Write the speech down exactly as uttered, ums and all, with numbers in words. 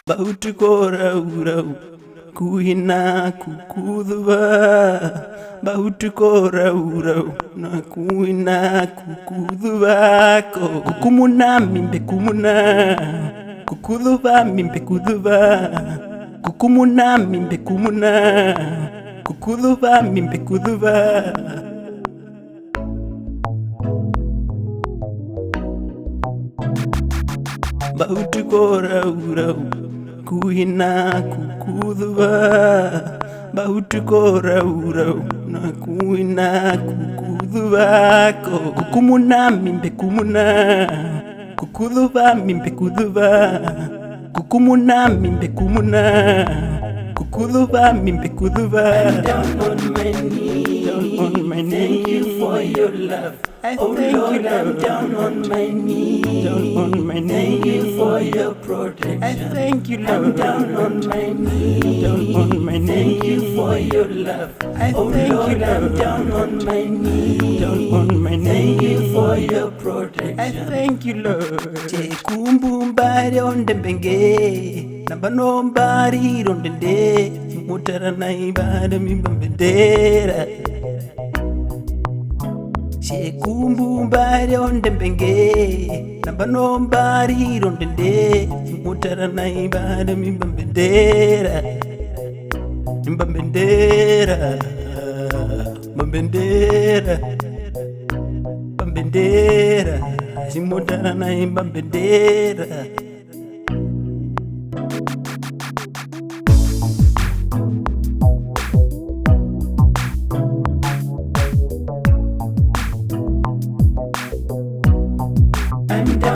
Mba utuka oraurau, ku hi na kukuzuva. Mba utuka oraurau, na ku hi na kukuzuva ko. Kukumuna ami mbe kumuna, kukuzuva ami mbe kuzuva. Kukumuna ami mbe kumuna, kukuzuva ami mbe kuzuva. Mba utuka oraurau, ku hi na kukuzuva. Mba utuka oraurau, na ku hi na kukuzuva ko. Kukumuna ami mbe kumuna, kukuzuva ami mbe kuzuva. Kukumuna ami mbe kumuna, kukuzuva ami mbe kuzuva. I'm down on my knees. Down on my knees. Thank you for your love. I thank you, Lord. Oh Lord, I'm down on my knees. Down on my knees. Thank you for your protection. I thank you, Lord. I'm down on my knees. Down on my knees. Thank you for your love. I thank you, Lord. Oh Lord, I'm down on my knees. Down on my knees. Thank you for your protection. I thank you, Lord. Tje kumbu mba ri ondembenge, nambano mba ri rondende, mu tara nai mba ri mi mba mbendera. Tje kumbu mba ri ondembenge, nambano mba ri rondende, mu tara nai mba ri mi mba mbendera. Mba mbendera, mba mbendera, mba mbendera, tji mu tara nai mba mbendera.